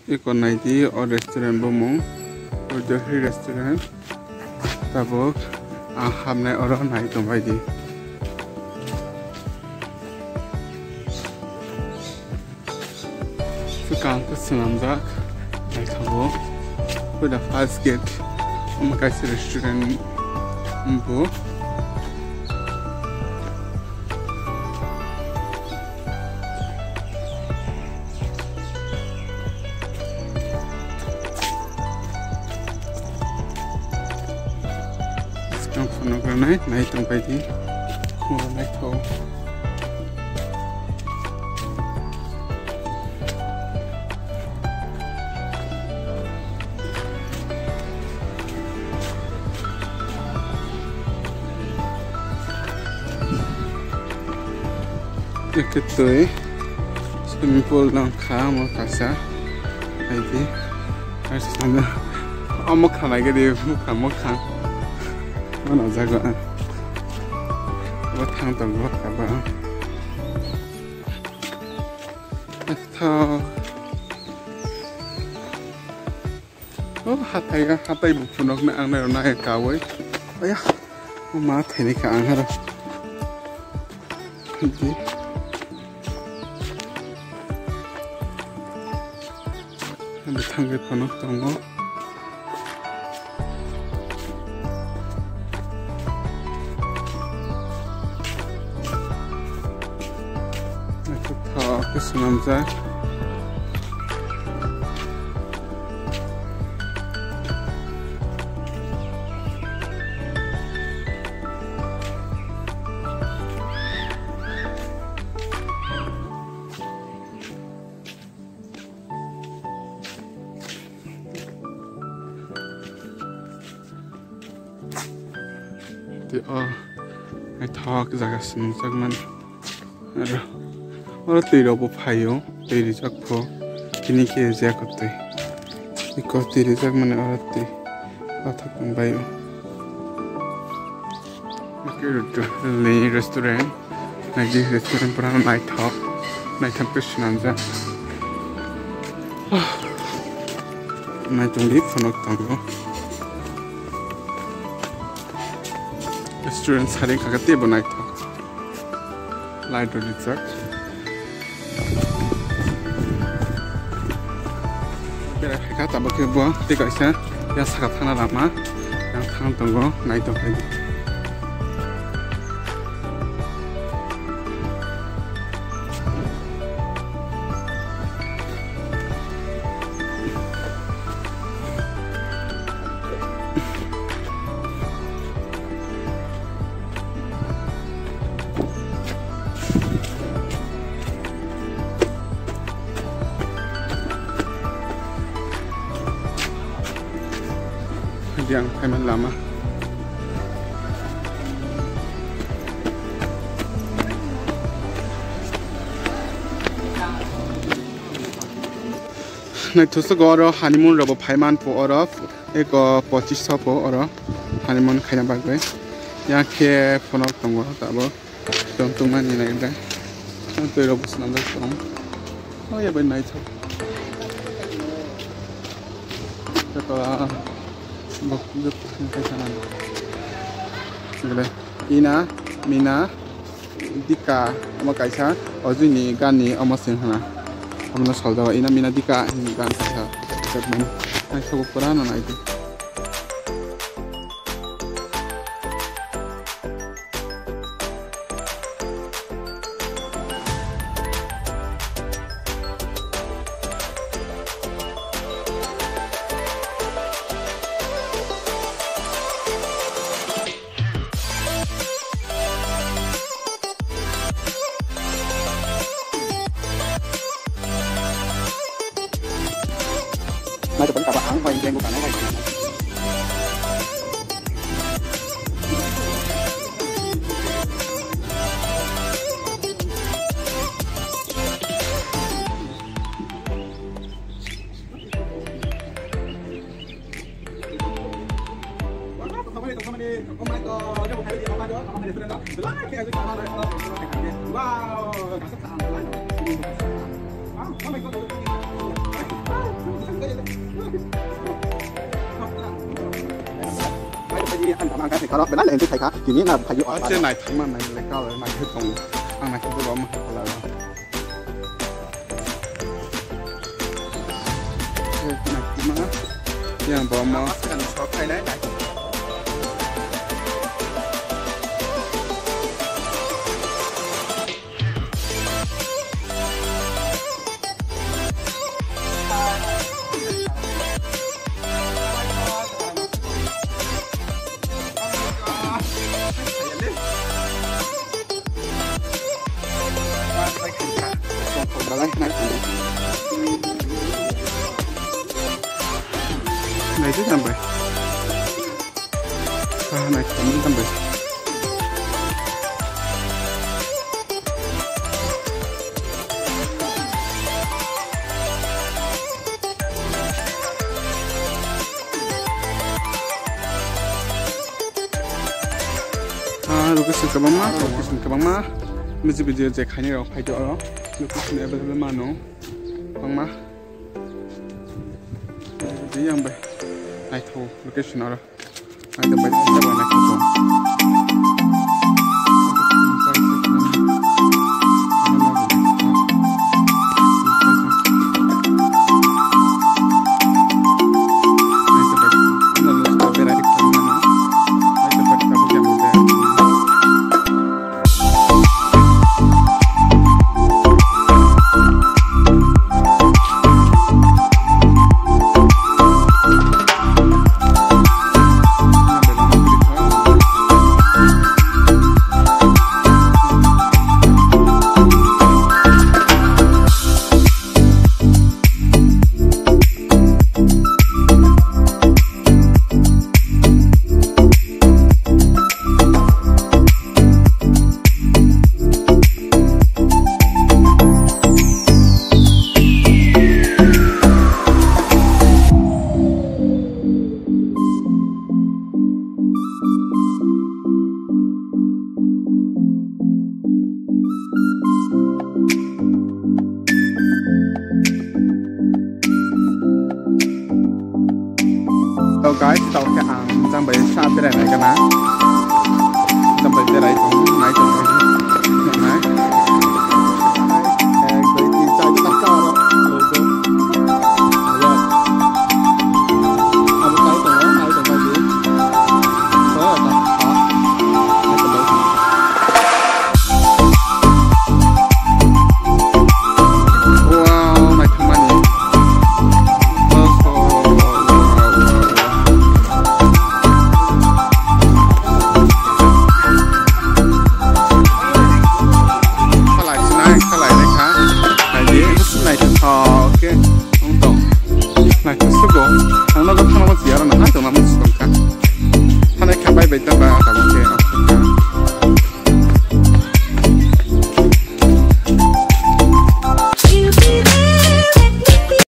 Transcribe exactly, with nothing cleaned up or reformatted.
Eko naidi o restaurant bumung, o Delhi restaurant. Tabuk ang habnai oro nai tongbaidi. Swkang khe swnamjak naithogo. Koi da first gate, omo kaisa restaurant bo. Swkang phunuknai nai tongbaidi. Khoro naithok. Ekhe twi swimming pool nang kha omo kaisa. Hai di. Hai sana. Omo khanai gede mukha mukha. Ano jaga. Bo thang tong bo kha ba. Tho. O hatai, hatai bo phunukna ang nai rw nai kawi. Aya, o ma thaini kha ang haro. Di. Bwthangwi phunuk tongo. Naithothok khe swnamjak. Tei o naithok jaga swnamjakmani. Aro oro twi rok bo phaio, twi rijak pho. Tini khe rijak twi. Eko twi rijak mani oro twi. Pathak tong bai o. Ni restaurant. Naidi restaurant pura naithok. Naithok khe swnamjak. Naitongdi phunuk tongo. Restaurant sari kha khe teibo naithok. Light rok rijak. Berai phaikha tabuk khe bo tei kaisa yang saka thangna lama yang thang tongo naithok khe. Yang phaimani lama. Naithothok oro honeymoon rok bo phaiman pho oro eko pochis so pho oro honeymoon khaina bagwi. Yang khe phunuk tongo tabuk tongtongmani naikhe twi rok bo swnamjak tong. Oh ya bai naithok. Joto bo khe sana. Ina mina. Dika, omo kaisa ojoni gani omo seng hana. Omo no saljago, ina mina dika hini gan kaisa. Naithogo pura no naidi. Ang kha thai kha rok belai le entry khai kha. Tini na phai o. Ache nai thangma nai le ka le nai thai tong. Ang nai thai bo ma khala. Nai thangma. Yang bo ma. Ang sok khai nai nai. Nai tu sampai. Ah, nai, tamul tambai. Ah, location kwbangma, location kwbangma. Music video je khaini rok phai do oro. Location available mano. Kwbangma. Video yang bai. Naithok location oro. So guys, tao khe ang jang bai sa berai nai gana. Jang bai berai tong nai tong nai. Ek, dui, tin, char, ta ka aro. Abo kai tong nai tong bai. So ta. Wow, naithokmani. Oh, oh, oh, wow, wow, wow. Khalai sinai, khalai lekha. Hai di, naithok khe, wng tong. Naithok.